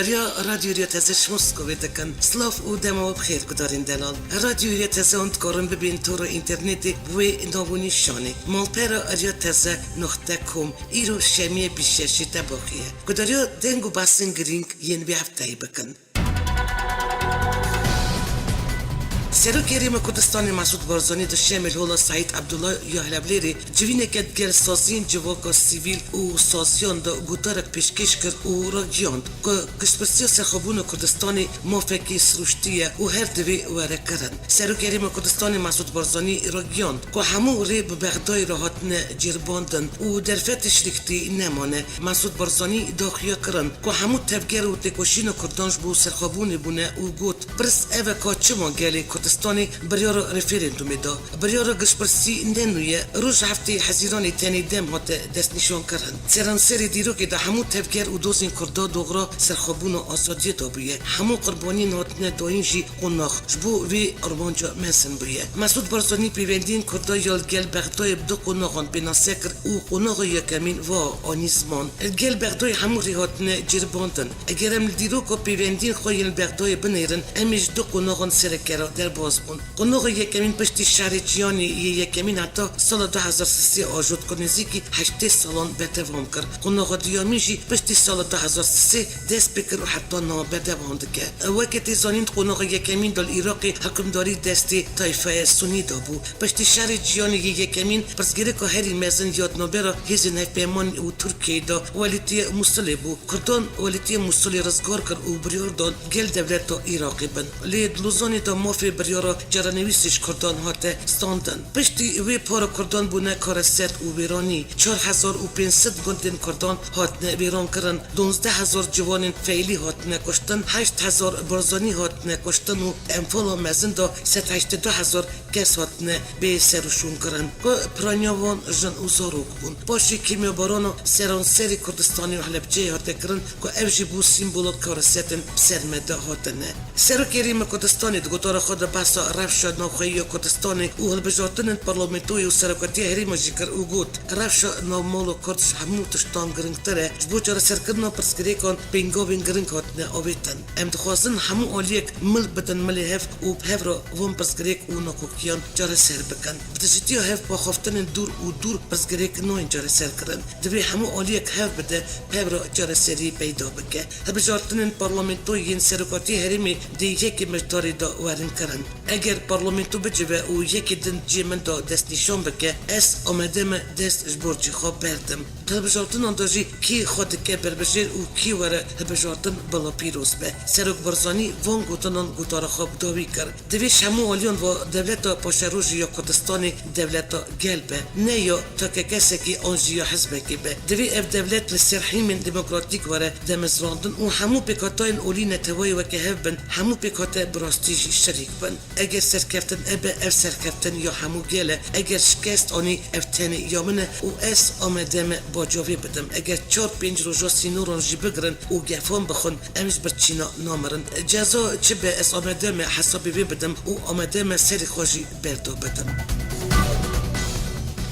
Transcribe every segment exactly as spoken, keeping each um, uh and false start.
Riya Radyo Riya Teze ji Moskowê dikin. Silav û dema we bi xêr gudarên delal. Radyo Riya Teze hûn dikarin bibên tora înternetê bi wê nav û nîşanê: malpera riya teze noqte com. Îro şemiyê bîst şeşê Tebaxê ye. Gudariya deng û behsên girîng yên vê hefteyê bikin. Serokê Herêma Kurdistanê Mesûd Barzanî di şemê li hola Seîd Ebdullah ya Hewlêrê civîneke digel saziyên civaka sivîl û saziyan de gotarek pêşkêş kir û ragihand ku giştpirsiya serxwebûna Kurdistanê mafekî sirûştî ye û her divê were kirin. Serokê Herêma Kurdistanê Mesûd Barzanî ragihand ku hemû rê bi Bexdayê re hatine cêrbandin û derfetê şirîktî nemane. Mesûd Barzanî daxuya kirin ku hemû tevger û têkoşîna Kurdan ji bo serxwebûnê bûne û got, pirs ev e ka çima gelê Kurdistanê biryara referandumê da? Biryara giştpirsî ne nû ye. Roj heftê Hezîranê tenê dem hate destnîşankirin. Seranserê dîrokê de hemû tevger û dozên Kurda doxra serxwebûn û azadiyê dabûye. Hemû qurbaniyên hatine dayîn jî qonax ji bo vê armanca mezin bûye. Mesûd Barzanî pêwendiyên Kurda ya li gel Bexdayê bi du qonaxan pênase kir û qonaxa yekemîn va anî ziman. Li gel Bexdayê hemû rê hatine cêrbandin. Eger em li dîroka pêwendiyên xwe yên li Bexdayê binêrin, em ê ji du qonaxan sereke re derbas bûn. Qonaxa yekemîn piştî Şerê Çiyanê yê yekemîn heta sala du hezar sisê ajot ku nêzîkî heştê salan berdewam kir. Qonaxa duyemîn jî piştî sala du hezar sisê dest pê kir û heta niha berdewam dike. Weke tê zanîn, di qonaxa yekemîn de li Iraqê hikimdarî destê tayfeya Sunî de bû. Piştî Şerê Çiyanê yê yekemîn, pirsgirêka herî mezin ya di navbera hêzên hevpeymanî û Tirkiyeyê de welîtiyê Mûsilê bû. Kurdan welîtiyê Mûsilê rizgar kir û biryar dan gel dewleta Iraqê bin. Lê di Lozanê de mafê biryara caranivîsê ji Kurdan hate standin. Piştî wê para Kurdan bûne kareset û wêranî. Çar hezar û pênc sed gundên Kurdan hatine wêrankirin. Duwazdeh hezar ciwanên feylî hatine kuştin, heşt hezar Barzanî hatine kuştin û enfala mezin de sed heştê du hezar kes hatine bê serûşûnkirin ku piraniya wan jin û zarok bûn. Paşê kîmyabarana seranserê Kurdistanê û Helebceyê hate kirin ku ev jî bû sîmbola karesetên bi ser me de hatine. Serokê Herêma Kurdistanê di gotara xwe de behsa rewşa navxweyî ya Kurdistanê û hilbijartinên parlamentoyê û serokatiya herêma jî kir û got, rewşa navmala Kurd ji hemû tiştan giringtir e. Ji bo çareserkirina pirsgirêkan pêngavên giring hatine avêtin. Em dixwazin hemû aliyek mil bidin milê hev û bi hev re van pirsgirêk û nakokiyan çareser bikin. Bi dijitiya hev bi axaftinên dûr û dûr pirsgirêk nayên çareserkirin. Divê hemû aliyek hev bide, bi hev re çareseriyê peyda bike. Hilbijartinên parlamentoyê yên serokatiyê herêmê di yekê Mijdarê de werin kirin. Eger parlamento bicive û yekê din cihê min de destnîşan bike, ez amade me dest ji borcê xwe berdim. Di hilbijartinan de jî kî xwe dike berbijêr û kî were hilbijartin bila pîroz be. Serok Barzanî van gotinan gotara xwe bi dawî kir. Divê ji hemû aliyan ve dewleta paşerojê ya Kurdistanê dewleta gel be. Ne ya takekesekî an jî ya hizbekê be. Divê ev dewlet li ser hîmên demokratîk were demezrandin û hemû pêkhatayên olî neteweyê weke hev bin, hemû pêkhate bi rastî jî şerîk bin. Eger serkeftin hebe, ev serkeftin ya hemû gel e. Eger şikest anî, ev tenê ya min e û ez amade me bacavê bidim. Eger çar pênc roja sînoran jî bigirin û gefan bixwin, em ji birçîna namirin. Ceza çi be, ez amade me hesabê wê bidim û amade me serê xwe jî berda bidim.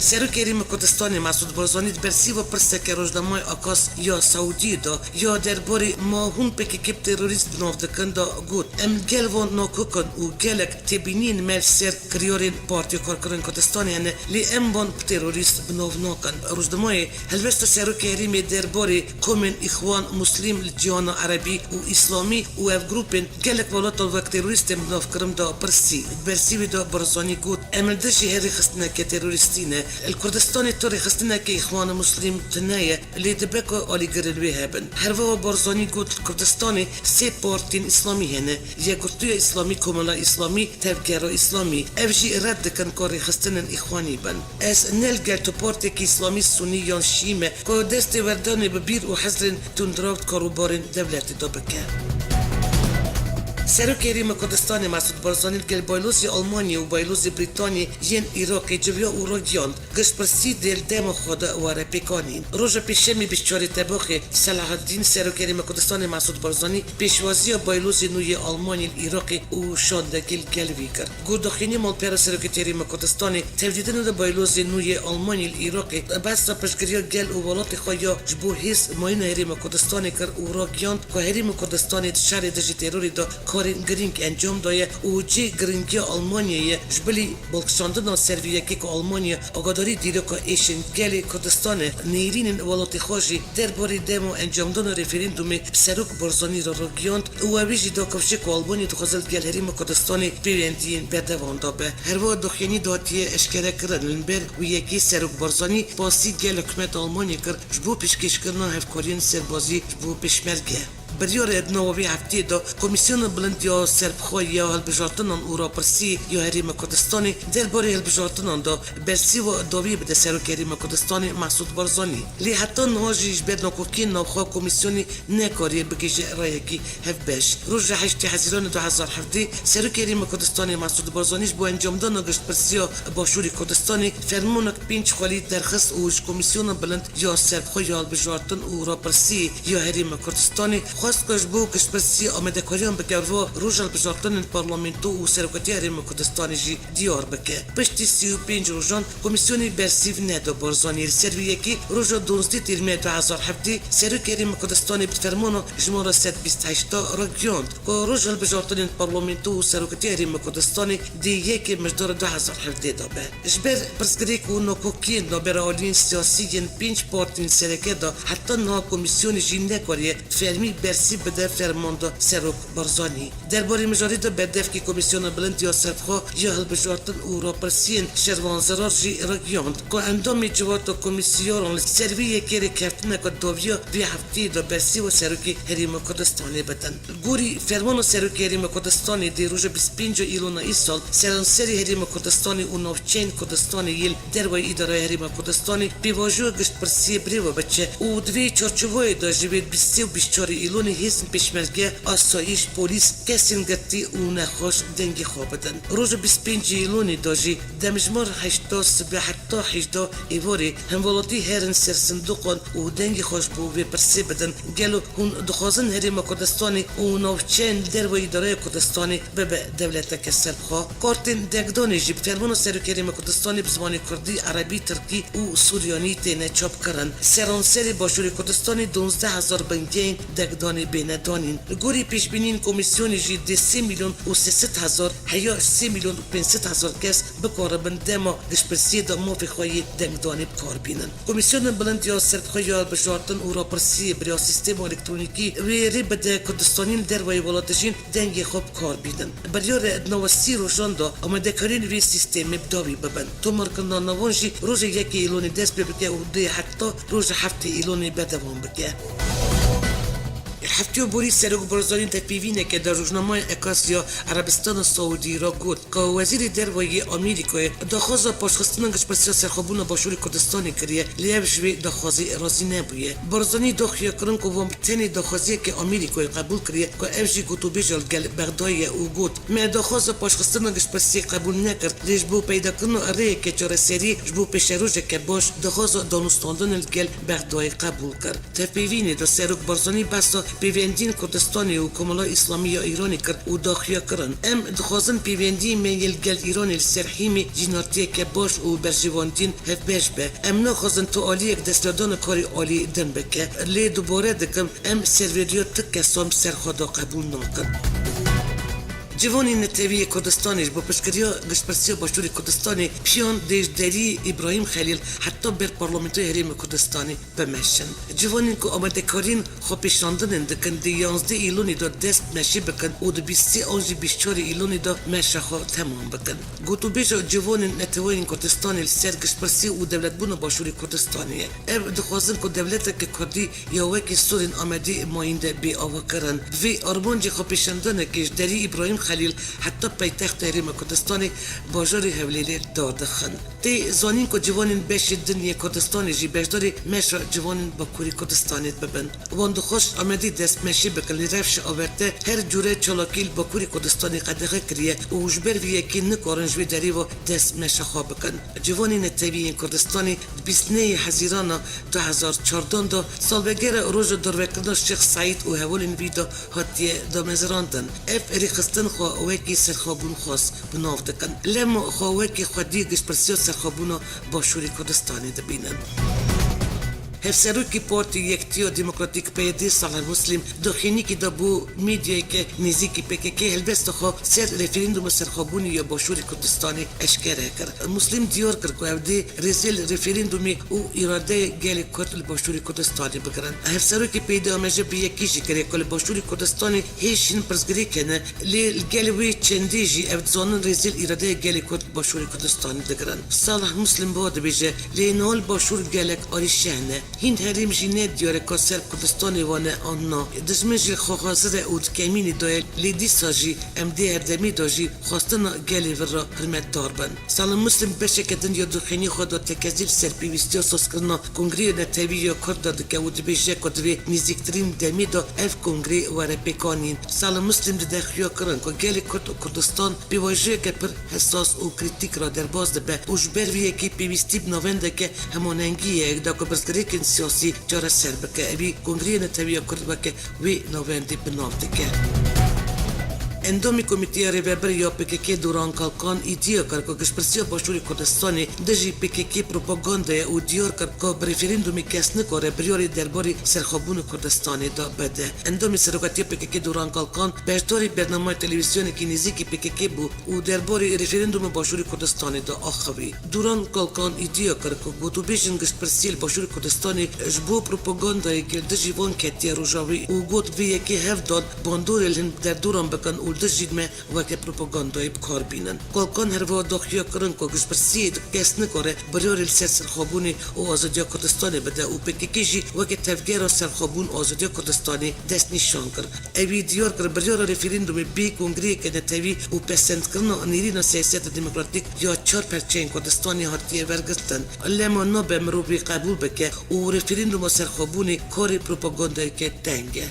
Serokê Herêma Kurdistanê Mesûd Barzanî di bersîva pirseke rojnamayê Akas ya Saûdiyê de ya derbarê ma hûn P K K bi terorîst bi nav dikin de got, em li gel van nakok in û gelek têbîniyên me li ser kiryarên Partiya Karkerên Kurdistanê hene, lê em wan bi terorîst bi nav nakin. Rojnamayê helwesta Serokê Herêmê derbarê komên Îxwan Muslîm li cîhana Erebî û Îslamî û ev grûpên gelek welatan wek terorîstên bi nav kirin de pirsî. Di bersîvê de Barzanî got, em li dijî her rêxistineke terorîstî ne. Li Kurdistanê tu rêxistineke Îxwan Muslîm tune ye, lê dibe ku alîgirên wê hebin. Her wiha Barzanî got, li Kurdistanê sê partiyên Îslamî hene, Yekgirtiya Îslamî, Komela Îslamî, Tevgera Îslamî. Ev jî red dikin ku rêxistinên Îxwanî bin. Ez ne li gel tu partiyekî Îslamî Sunî yan Şîî me ku destê werdanê bi bîr û hizrên tundrew di karûbarên dewletê de bike. Serokê Herêma Kurdistanê Mesûd Barzanî li gel baylozê Almanyê û baylozê Brîtanî yên Iraqê civiya û ragihand, giştpirsî dê li dema xwe de were pêkanîn. Roja Pêşemê bîst û çarê Tebaxê Selahaddîn Serokê Herêma Kurdistanê Mesûd Barzanî pêşwaziya baylozê nû yê Almanyê li Iraqê û şandekî li gel vî kir. Gordaxînî malpera Serokê Herêma Kurdistanê tevdîtina de baylozê nû yê Almanyê li Iraqê behsa piştgiriya gel û welatê xwe ya ji bo hêz mayîna Herêma Kurdistanê kir û ragihand ku Herêma Kurdistanê di şerê dijî terorê de karên girîng encam daye û cê giringiya Almanyayê ye ji bilî balkişandina ser vî yekê ku Almanya agadarî dîroka êşên gelê Kurdistanê, nêrînên welatê xwe jî derbarê dema encamdana referandumê bi Serok Barzanî re ragihand û wê jî da kifşê ku Almanya dixwaze li gel Herêma Kurdistanê pêwendiyên berdewam de be. Herwiha daxuyanî dihatiye eşkerekirin, li hember wî yekê Serok Barzanî spasî gel hikûmeta Almanyê kir ji bo pêşkêşkirina hevkariyên serbazî ji bo pêşmerge. Biryar e di nava vê hefteyê de Komîsyona Bilind ya Serbixwe ya Hilbijartinan û Rapirsî ya Herêma Kurdistanê derbarê hilbijartinan de bersîva dawî bide Serokê Herêma Kurdistanê Mesûd Barzanî. Lê heta niha jî ji ber nakokiyên navxwe komîsyonê nekariye bigihîje rayekî hevbeş. Roja heştê Hezîranê du hezar hevdeh Serokê Herêma Kurdistanê Mesûd Barzanî ji bo encamdana giştpirsiya Başûrê Kurdistanê fermanek pênc xwelî derxist û ji Komîsyona Bilind ya Serbixwe ya Hilbijartin û Rapirsî ya Herêma Kurdistanê xwest ku ji bo giştpirsiyê amadekariyan bike, va roja hilbijartinên parlamento û serokatiya Herêma Kurdistanê jî diyar bike. Piştî sî û pênc rojan Komîsyonê bersîv neda Barzanî. Li ser vî yekê roja duwazdeh Tîrmehê du hezar hevdeh Serokê Herêma Kurdistanê bi fermana jimara sed bîst heşt ragihand ku roja hilbijartinên parlamento û serokatiya Herêma Kurdistanê dê yekê Mijdara du hezar hevdeh de be. Ji ber pirsgirêk û nakokiyên navbera aliyên siyasî yên pênc partiyên sereke de heta niha komîsyonê jî nekariye fermî bersîv bide fermanda Serok Barzanî. Derbarê mijarê de berdevkê Komîsyona Bilind ya Serbixwe ya Hilbijartin û Rapirsiyên Şervan Zerar jî ragihand ku endamê Civata Komîsyaran li ser vî yekê rêkeftineke dawiya vê hefteyê de bersîva Serokê Herêma Kurdistanê bidin. Li gorî fermana Serokê Herêma Kurdistanê dê roja bîst û pênc Îlona îsal seranserî Herêma Kurdistanê û navçeyên Kurdistanê yên dervayî Îdareya Herêma Kurdistanê pêvajoya giştpirsiyê birêve biçe û di vê çarçoveyê de ji vê bîst û sê û bîst û çar Îlonê hêzên pêşmerge, asayîş, polîs, kesên girtî û nexweş dengê xwe bidin. Roja bîst û pêncê Îlonê de jî demjimar heşta sibê heta hejdeh êvarê hemwelatî herin ser sindoqan û dengê xwe ji bo vê pirsê bidin. Gelo hûn dixwazin Herêma Kurdistanê û navçeyên derveyî Îdareya Kurdistanê bibe dewleteke serbixwe? Kartên dengdanê jî bi fermana Serokê Herêma Kurdistanê bi zimanê kurdî, erebî, tirkî û suryanî têne çapkirin. Seranserê Başûrê Kurdistanê duwazdeh hezar bingehên dengdanê bêne danîn. Li gorî pêşbîniyên komîsyonê jî dê sê milyon û sê sed hezar heya sê milyon û pênc sed hezar kes bikaribin dema giştpirsiyê de mafê xwe yê dengdanê bi kar bînin. Komîsyona Bilind ya Serbixwe ya Hilbijartin û Rapirsiyê bi rêya sîstema elektronîkî wê rê bide Kurdistaniyên dervayî welatê jî dengê xwe bi kar bînin. Biryar e di nava sî rojan de amadekariyên vê sîstemê bi dawî bibin. Tomarkirina navan jî roja yekê Îlonê dest pê bike û dê heta roja heftê Îlonê berdewam bike. Heftiyo borî Serok Barzanî di pêvîneke de rojnameya Ekasya Erebistana Saûdî re got ku Wezîrê Derve yê Amerîkayê daxwaza paşxistina giştpirsiya serxwebûna Başûrê Kurdistanê kiriye, lê ev ji vê daxwazê razî nebûye. Barzanî daxuya kirin ku van bi tenê daxwaziyeke Amerîkayê qebûl kiriye ku ev jî gotûbêja li gel Bexdayê ye û got, Me daxwaza paşxistina giştpirsiyê qebûl nekir, lê ji bo peydakirina rêyeke çareseriyê ji bo pêşerojeke baş daxwaza danûstandinê li gel Bexdayê qebûl kir. Di pêvînê de Serok Barzanî behsa pêvendiyên Kurdistanê û Komela Îslamî ya Îranê kir û daxuya kirin, Em dixwazin pêvendiyên me yên li gel Îranê li ser hîmê cînartiyeke baş û berjewendiyên hevbeş be. Em naxwazin tu aliyek desthilatdana karê alî din bike. Lê dubare dikim, em serveriya tu kesan bi ser xwe de qebûl nakin. Civanên Netewî yê Kurdistanê ji bo piştgiriya giştpirsiya Başûrê Kurdistanê piyan dê ji derî Îbrahîm Xelîl heta ber Parlamentoya Herêma Kurdistanê bimeşin. Ciwanên ku amadekariyên xwepêşandinên dikin, dê yanzdeh Îlonê de dest bi meşê bikin û di bîst û sê an jî bîst û çarê Îlonê de meşa xwe temam bikin. Gotûbêja Ciwanên Neteweyên Kurdistanê li ser giştpirsî û dewletbûna Başûrê Kurdistanê ye. Ev dixwazin ku dewleteke kurdî ya wekî Sûrên Amedî mayîn de bê avakirin. Bi vê armancê xwepêşandanekê ji derî Îbrahîm Xelîl heta paytexta Herêma Kurdistanê bajarê Hewlêrê dadixin. Tê zanîn ku ciwanên beşê din yê Kurdistanê jî beşdarî meşa ciwanên Bakurê Kurdistanê dibin. Wan dixwest ji Amedê dest meşê bikin, lê rewşa awarte her cûre çalakî li Bakurê Kurdistanê qedexe kiriye û ji ber vî yekê nikarin ji wê derê ve dest meşa xwe bikin. Ciwanên netewî yên Kurdistanê di bîst nehê Hezîrana du hezar çardan de salvegera roja darvekirina Şêx Seîd û hevalên wî de hatiye damezrandin. Ev rêxistin xwe wekî serxwebûnxwaz bi nav dikin. Lema xwe wekî xwediyê giştpirsiya serxwebûna Başûrê Kurdistanê dibînin. Hevserokê Partî Yektiya Demokratîk P Y D Salih Muslim daxuyaniyekê da bo medyayeke nêzîkî P K K helbesta xwe ser referandûma serxwebûnê ya Başûrê Kurdistanê eşkere kir. Muslim diyar kir ku ew dê rêzê li referandûmê û îradeya gelê Kurd li Başûrê Kurdistanê bigirin. Hevserokê P Y D amêje bi yekî jî kiriye ku li Başûrê Kurdistanê hêj hin pirsgirêk hene, lê li gel wê çendê jî ew dizanin rêzê li îradeya gelê Kurd li Başûrê Kurdistanê digirin. Salih Muslim biha dibêje, lê niha li Başûr gelek arîşe hene. Hîn herêm jî ne diyar e ka ser Kurdistanê wane an na. Dijmin jî xwe hazir e û di kemînê de ye, lê dîsa jî em dê herdemê de jî xwestina gelê vir re hurmetdar bin. Salih Muslim beşeke din ya daxuyaniyê xwe da tekezî li ser pêwîstiya sazkirina Kongreya Netewî ya Kurd de dike û dibêje ku di vê nêzîktirîn demê de ev kongre were pêkanîn. Salih Muslim dide xuyakirin ku gelê Kurd û Kurdistan pêvajoyeke pir hesas û krîtîk re derbas dibe û ji ber vê yekê pêwîstî bi navendeke hemanengiyê heye da ku pirsgirêkên siyasî çareser bike. Evî Kongreya Netewî ya Kurd weke wê navendê bi nav dike. Endamê Komîteya Rêvebir ya P K K Duran Kalkan îdiya kir ku giştpirsiya Başûrê Kurdistanê dijî P K K propaganda ye û diyar kir ku bi referandûmê kes nikare biryarê derbarê serxwebûna Kurdistanê de bide. Endamê Serokatiya P K K Duran Kalkan beşdarî bernameya televîzyonekî nêzîkî P K K bû û derbarê referandûma Başûrê Kurdistanê de axivî. Duran Kalkan îdiya kir ku gotûbêjên giştpirsiyê li Başûrê Kurdistanê ji bo propagandayê li dijî van ketiye rojavî û got, vê yekê hev dan bandorê li hin derdoran bikin û li dijî me weke propagandayê bi kar bînin. Kalkan herwiha daxuya kirin ku giştpirsiyê kes nikare biryarê li ser serxwebûnê û azadiya Kurdistanê bide û P K K jî weke tevgera serxwebûn û azadiya Kurdistanê destnîşan kir. Ewî diyar kir, biryara referandûmê bê kongreyeke netewî û pesendkirina nêrîna siyaseta demokratîk ya çar perçeyên Kurdistanê hatiye wergirtin. Lema nabe mirov wê qebûl bike û referandûma serxwebûnê karê propagandayeke teng e.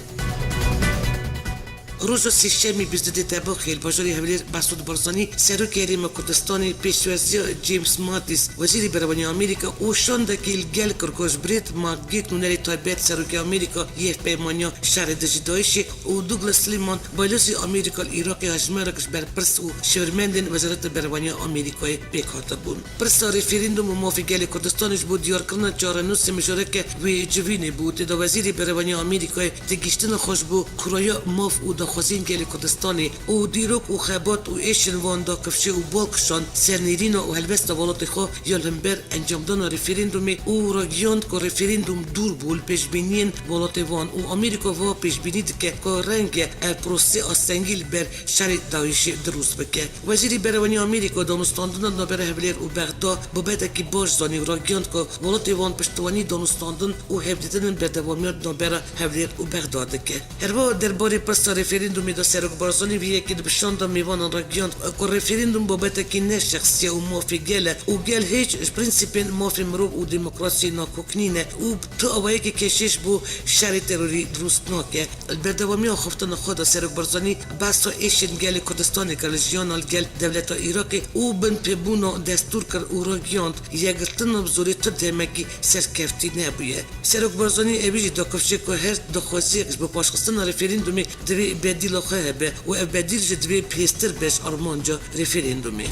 Roja sêşemî bîst û duyê Tebaxê li bajarê Hewlêr Mesûd Barzanî, Serokê Herêma Kurdistanê, pêşwaziya James Mattis, Wezîrê Berevanî ya Amerîka û şandekî li gel kir ku ji Brett McGurk, nûnerê taybet Serokê Amerîka yê Hevpeymaniya Şerê Dijî DAIŞê û Douglas Sliman, Balozê Amerîka li Iraqê hejmarek ji berpirs û şêwirmendên Wezareta Berevanî ya Amerîkayê pêk hatibûn. Pirsa referandûm û mafê gelê Kurdistanê ji bo diyarkirina çarenûsê mijareke wê civînê bû. Tê de Wezîrê Berevanî ya Amerîkayê têgihiştina xwe ji bo kuraya maf û daxwaziyên gelê Kurdistanê û dîrok û xebat û êşên wan da kifşê û bal kişand ser nêrîna û helwesta welatê xwe ya li hember encamdana referandûmê û ragihand ku referandûm dûr bû li pêşbîniyên welatê wan û Amerîka va pêşbînî dike ku renge ev prosesê astengî li ber şerê DAIŞê dirûst bike. Wezîrê Berevanî ya Amerîka danûstandina di navbera Hewlêr û Bexda babeteke baş zanî û ragihand ku welatê wan piştvanî danûstandin û hevdîtinên berdewamiya di navbera Hewlêr û Bexda dike. Herwiha derbarê pirsa referandûmê de Serok Barzanî vê yekê di bi şanda mêvanan ragihand ku referandûm babetekî ne şexsî ye û mafê gel e û gel hêç ji prensîpên mafê mirov û demokrasiyê nakok nîne û bi tu awayekî kêşî ji bo şerê terorî dirûst nake. Li berdewamiya axaftina xwe de Serok Barzanî behsa êşên gelê Kurdistanê kir li jiyana li gel dewleta Iraqê û binpêbûna destûr kir û ragihand, yekgirtina bi zorê tu demekî serkeftî nebûye. Serok Barzanî ewî jî da kifşê ku her daxwaziyek ji bo paşxistina referandûmê divê bedîla xwe hebe û ev bedîl jî divê bihêztir be ji armanca referandûmê.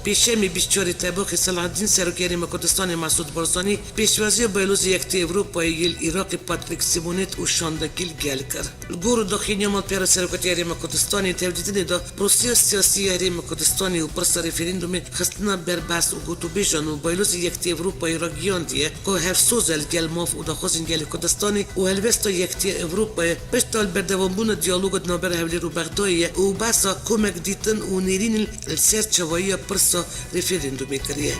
Pêşemê bîst çarê Tebaxê Selahaddîn Serokê Herêma Kurdistanê Mesûd Barzanî pêşwaziya Balozê Yekitî Ewropayê yê li Iraqê Patrick Simonet û şandekî li gel kir. Li gor û daxuyaniya malpera Serokatiya Herêma Kurdistanê di hevdîtinê de prosîya siyasî ya Herêma Kurdistanê û pirsa referandûmê xistina ber behs û gotûbêjan û Balozê Yekitî Ewropayê ragihandiye ku hevsoz e li gel maf û daxwazên gelê Kurdistanê û helwesta Yekitiya Ewropayê pişta li berdewambûna diyaloga di navbera Hewlêr û Bexdayê ye û behsa komek dîtin û nêrînên li ser çawayiya pirsa referandûmê kiriye.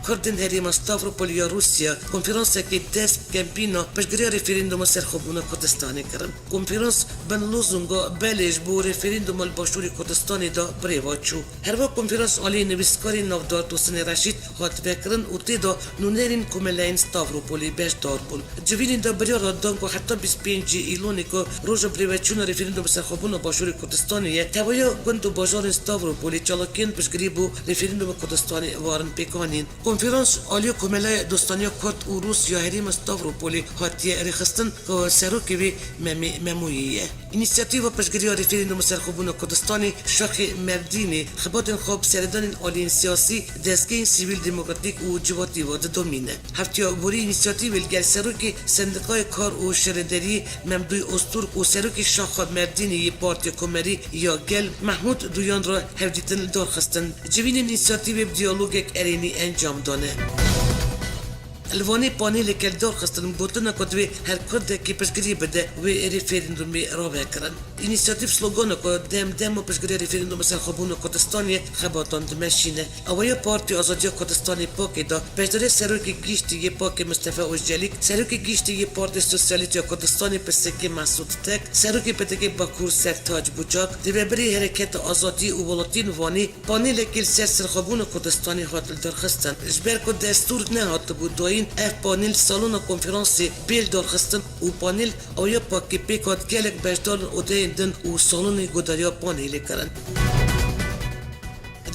Kurdên herêma Stavropol ya Rûsya konferansekê dest bi kempîna piştgiriya referanduma serxwebûna Kurdistanê kirin. Konferans bin lozunga Belê ji bo referanduma li Başûrê Kurdistanê de birêve çû. Herwiha konferans alî nivîskarê navdar Tosinê Reşîd hat vekirin û tê de nûnerên komeleyên Stavropolê beşdar bûn. Civînên de biryar hat dan ku heta bîst pêncê Îlonê ku roja birêveçûna referanduma serxwebûna Başûrê Kurdistanê ye, tevahiya gund û bajarên Stavropolê çalakiyên piştgirî bo referanduma Kurdistanê werin pêkanîn. Konferans alî Komeleya Dostaniya Kurd û Rûsya herêma Stavropolê hatiye rêxistin ku serokê wê Memê Memoyê ye. Înîsiyatîfa piştgiriya referanduma serxwebûna Kurdistanê şaxê Merdînê xebatên xwe bi seredanên aliyên siyasî, dezgehên sivîl demokratîk û civatî ve didomîne. Heftiya borî înîsiyatîvê li gel serokê Sendîkaya Kar û Şaredariyê Memdûy Ozturk û serokê şaxa Merdînê yê Partiya Komerî ya Gel Mehmûd Duyan re hevdîtin li dar xistin. Civînên înîsiyatîvê bi diyalogek erênî encam dane. Li Wanê paneleke li dar xistin gotina ku divê her Kurdekî piştgirî bide wê referandumê ravekirin. Înîsiyatîv slogana ku dem dema piştgiriya referanduma serxwebûna Kurdistanê ye xebatan dimeşîne. Awaya Partiya Azadiya Kurdistanê, pakê, de beşdarî serokê giştî yê pakê Mistefa Ozcelîk, serokê giştî yê Partiya Sosyalîst ya Kurdistanê, P S K, Mesûd Tek, serokê P D K Bakur Sertac Bucak, rêvebirê Hereketa Azadî û Welatiyên Wanê, panelekê li ser serxwebûna Kurdistanê hat lidarxistin. Ji ber ku destûr nehatibû dayîn, ev panel salona konferansê bê lidarxistin û panel awaya pakê pêk hat, gelek beşdar li odeyên din û salonê guhdariya panelê kirin.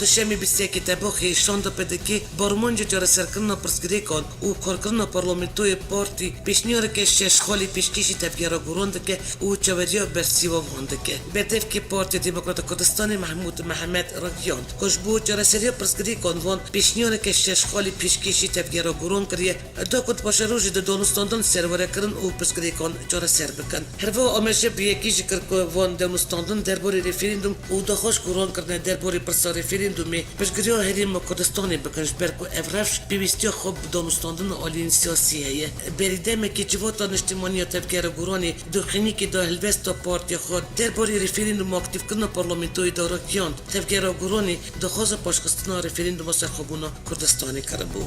Duşemê bîst yekê Tebaxê şanda P D K bi armanca çareserkirina pirsgirêkan û karkirina parlamentoyê partî pêşniyareke şeş xalî pêşkêşî tevgera goran dike û çaveriya bersîva van dike. Berdevkê Partiya Demokrata Kurdistanê Mehmûd Mihemed ragihand ku ji bo çareseriya pirsgirêkan van pêşniyareke şeş xalî pêşkêşî tevgera goran kiriye, da ku di paşerojê de danûstandin serwerekirin û pirsgirêkan çareser bikin. Herwiha amaje bi yekî jî kir ku van danûstandin derbarê referandum û daxwaz ku ran kirine derbarê pirsa referandumê piştgiriya Herêma Kurdistanê bikin, ji ber ku ev rewş pêwîstiya xwe bi danûstandina aliyên siyasî heye. Berî demekê Civata Niştimanî ya Tevgera Goranê di xênîkê de helwesta partiya xwe derbarê referandum û aktîfkirina parlamentoyê de ragihand. Tevgera Goranê daxwaza paşxistina referanduma serxwebûna Kurdistanê kiribû.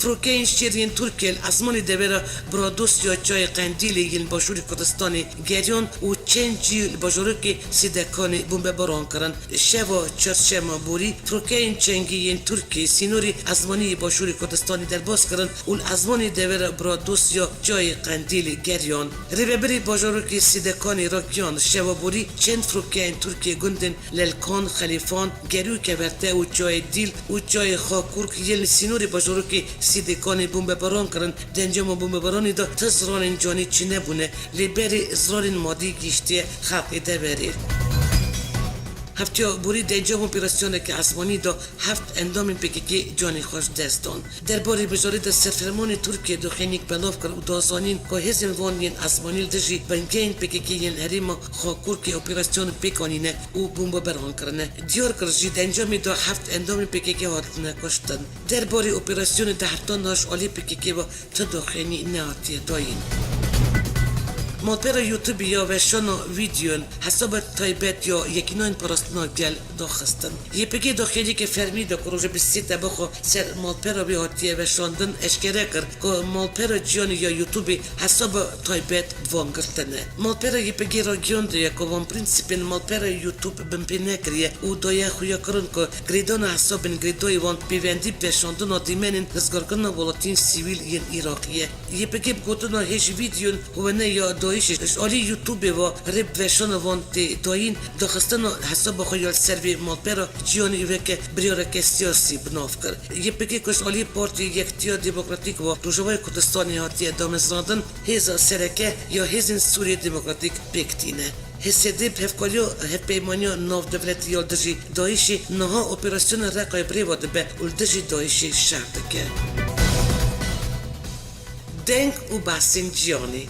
Firokeyên şêr yên Tirkiyê li ezmanê devera Bradosya Çiyayê Qendîlê yên li başûrê Kurdistanê geriyan û çend cî li bajarokê Sêdekanê bombebaran kirin. Şeva çarşema borî firokeyên çengî yên Tirkiyê sînorê ezmanî yê başûrê Kurdistanê derbas kirin û li ezmanê devera Bradosya Çiyayê Qendîlê geriyan. Rêvebirê bajarokê Sêdekanê ragihand, şeva borî çend firokeyên Tirkiyê gundên Lelkan, Xelîfan, Gerî û Keverte û Çiyayê Dîl û Çiyayê Xakurk yên li sînorê bajarokê Sêdekanê bombebaran kirin. Di encama bombebaranê de ti ziranên canî çênebûne, lê berê ziranên madî gihîştiye xelkê deverê. Heftiya borî di encama operasyoneke ezmanî de heft endamên P K K canê xwe ji dest dan. Derbarê mijarê de Serfermanê Tirkiyê du xênîk belav kir û da zanîn ku hêzên van yên ezmanî li dijî bingehên P K K yên herêma Xakurkê operasyon pêk anîne û bombebaran kirine. Diyar kir jî di encamê de heft endamên P K K hatine kuştin. Derbarê operasyonê de heftan niha ji alî P K K ve ti doxênî nehatiye dayîn. Malpera YouTube ya weşana vîdeoyan, hesaba taybet ya Yekînayên Parastina Gel daxistin. Y P G doxênîkê fermî de ku roja bîst sê Tebaxa ser malpera wî hatiye weşandin eşkere kir ku malpera cîyanê ya YouTubeê hesaba taybet van girtine. Malpera Y P G ragihandiye ku van prensîpên malpera YouTube binpê nekiriye û daye xuyakirin ku girêdana hesabên girêdayî wan pêwendî bi weşandina dîmenên rizgarkirina welatiyên sivîl yên Iraqê ye. Y P G bi gotina hêj vîdeoyên wêne ya DAIŞê ji alî YouTubeê ve rê bi weşana van tê dayîn, daxistina hesaba xwe ya li ser vê malpera cîyanê weke biryareke siyasî bi nav kir. Y P G ku ji alî Partiyê Yekitiya Demokratîk ve Rojavayê Kurdistanê hatiye damezrandin, hêza sereke ya Hêzên Sûriyê Demokratîk pêk tîne. H S D bi hevkariya Hevpeymaniya Navdewletî ya li dijî DAIŞê niha operasyona Reqayê birêve dibe û li dijî DAIŞê şer dike. Deng û behsên cîyanê.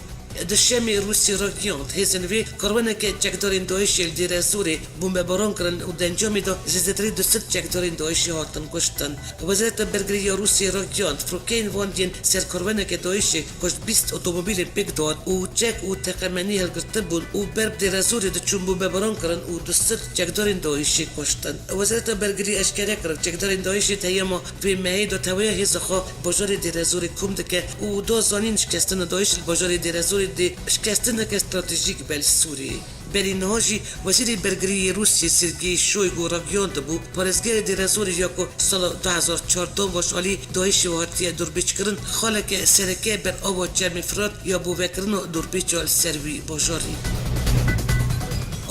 Di şemê Rûsî ragihand, hêzên wê karwaneke çekdarên DAIŞê li Dêrezorê bombebaran kirin û di encamê de zêdetirî du sed çekdarên DAIŞê hatin kuştin. Wezareta Bergirî ya Rûsiyê ragihand, firokeyên van yên ser karwaneke DAIŞê ku ji bîst otomobîlên pêk dihat û çek û teqemenî hilgirtin bûn û ber bi Dêrezorê diçûn bombebaran kirin û du sed çekdarên DAIŞê kuştin. Wezareta Bergirî eşkere kir, çekdarên DAIŞê di heyama vê mehê de tewahiya hêza xwe bajarê Dêrezorê kom dike û da zanîn, şikestina DAIŞ li bajarê Dêrezorê dê şikestineke stratejîk be li Sûriyê. Berî niha jî Wezîrê Bergirî yê Rûsiyê Sergey Shoygu ragihandibû, parêzgehê Dêrezorê ya ku sala du hezar çardeh ve ji alî DAIŞê ve hatiye dorpêçkirin, xaleke sereke ber ava Çermê Firat ya bovekirina dorpêça li ser wî bajarî.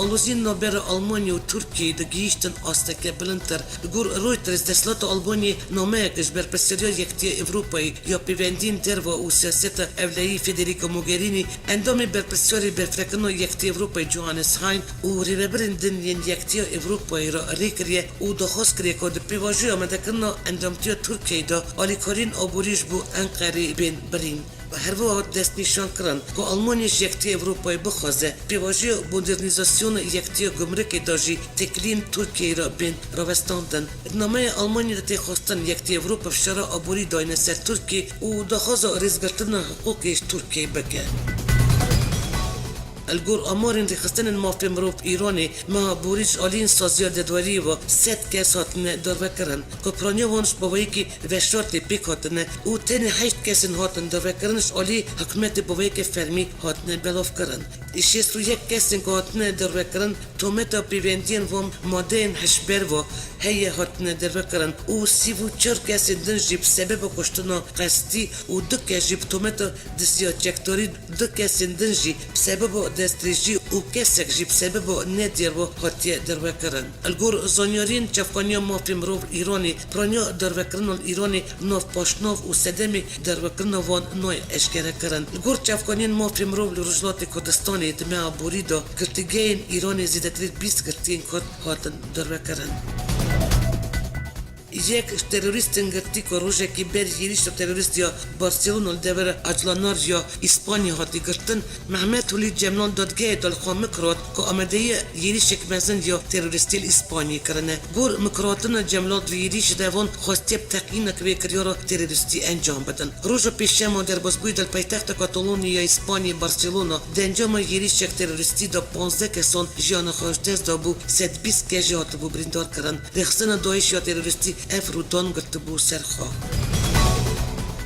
Aloziyên navbera Almanya û Tirkiyeyê digihîştin asteke bilindtir. Li gor Reuters, desthilata Almanyayê nameyek ji berpirsyariya Yekitiya Ewropayê ya pêvendiyên derve û siyaseta ewleyî Federica Mogherini, endamê berpirsyarê berfirehkirina Yekitiya Ewropayê Johannes Hahn û rêvebirên din yên Yekitiya Ewropayê re rê kiriye û daxwaz kiriye ku di pêvajoya amadekirina endamtiya Tirkiyeyê de alîkariyên aborî ji bo Enqerê bên birîn. Her wiha hat destnîşankirin ku Almanya ji Yekitiya Ewropayê bixwaze pêvajoya modernîzasyona Yekitiya Gumrikê de jî têkiliyên Tirkiyeyê re bên rawestandin. Di nameya Almanya de tê xwestin Yekitiya Ewropa fişara aborî dayne ser Tirkiye û daxwaza rêzgirtina hiqûqê ji Tirkiyeyê bike. Li gor amarên rêxistinên mafê mirov Îranê, meha borî ji aliyên saziya dadweriyê ve sed kes hatine darvekirin, ku piraniya wan ji bo vê yekê veşartê pêk hatine û tenê heşt kesên hatin darvekirin ji aliyê hikûmetê bo vê yekê fermî hatine belavkirin. Şêst û yek kesên ku hatine darvekirin, tometa pêvendiyên van madeyên hişber ve heye hatine dervekirin û sî û çar kesên din jî bi sebeba kuştina qestî û du kes jî bi tometa diziya çekdarî, du kesên din jî bi sebeba destdirêjî û kesek jî bi sebeba nediyar ve hatiye dervekirin. Li gor zanyariyên çavkaniya mafê mirov li Îranê, piraniya dervekirina li Îranê nav paşnav û sedemê dervekirina van nayê eşkerekirin. Li gor çavkaniyên mafê mirov li Rojhilatê Kurdistanê di meha borî de girtîgehên Îranê zêdetirî bîst girtiyên Kurd hatin dervekirin. Yek ji terorîstên girtî ku rojekî ber yêrîşa terorîst ya Barcelona li devera Aclanar ya Îspanyê hatî girtin, Mehmet Hulî Cemlal dadgehê de li xwe mikir hat ku amadeyiya yêrîşek mezin ya terorîstî li Îspanyê kirine. Gor mikirhatina Cemlal di yêrîşê de van xwestiye bi teqînek vê kiryara terorîstî encam bidin. Roja pêşema derbasbûyî de li paytexta Katalonyê ya Îspanyê Barcelona di encama yêrîşek terorîstî de panzdeh kesan jiyana xwe ji dest dabû, sed bîst kes jî hatibû birîndar kirin. Rêxistina DAIŞ ya terorîstî ev rûdan girtibû ser xwe.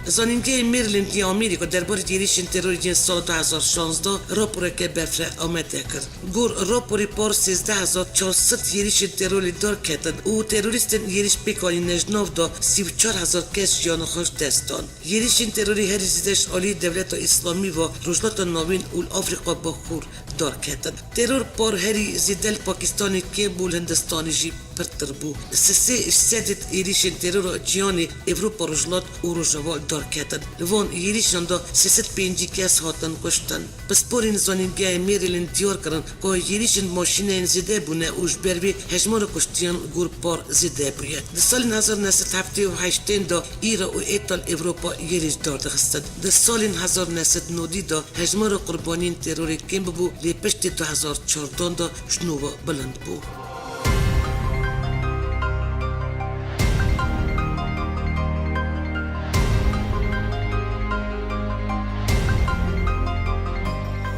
Zanîngehê Maryland yê Amerîka derbarê yêrîşên terorê yên sala du hezar şazdeh raporeke berfireh amade kir. Gor raporê par sêzdeh hezar çar sed yêrîşên terorê darketin û terorîstên yêrîş pêk anîne ji nav de sî û çar hezar kes jiyana xwe ji dest dan. Yêrîşên terorê herî zêde ji alî Dewleta Îslamî ve Rojhilata Navîn û li Afrîka Bakur darketin. Teror par herî zêde li Pakistanê kêm bû, li Hindistanê jî pirtir bû. Sisê ji sedê êrîşên terora cîhanê Ewropa Rojhilat û Rojava darketin. Li van êrîşan de sê sed pêncî kes hatin kuştin. Pisporên zanîngehê Maryland diyar kirin ku êrîşên maşîneyên zêde bûne û ji ber vê hejmara kuştiyan gor par zêde bûye. Di salên hezar neh sed heftê û heştên de Îra û Îta li Ewropa êrîş dardixistin. Di salên hezar neh sed nodî de hejmara qurbaniyên terorê kêm bibû, lê piştî du hezar çardan de ji nû ve bilind bû.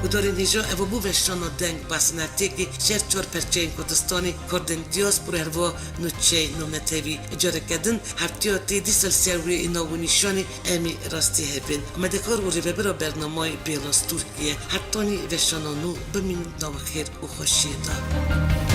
Gudarên hêja, ev bû veşana deng, basnatêkê ji her çar perçeyên Kurdistanê, Kurdên diaspora, her wiha nûçeyên navnetewî. Careke din, heftiya tê dîsa li ser wê nav û nîşanê em ê rastî hebin. Amedekar û rêvebira bernamayê Bêla Stûrkî ye. Hetanî veşana nû, bimînin di nava xêr û xweşiyê de.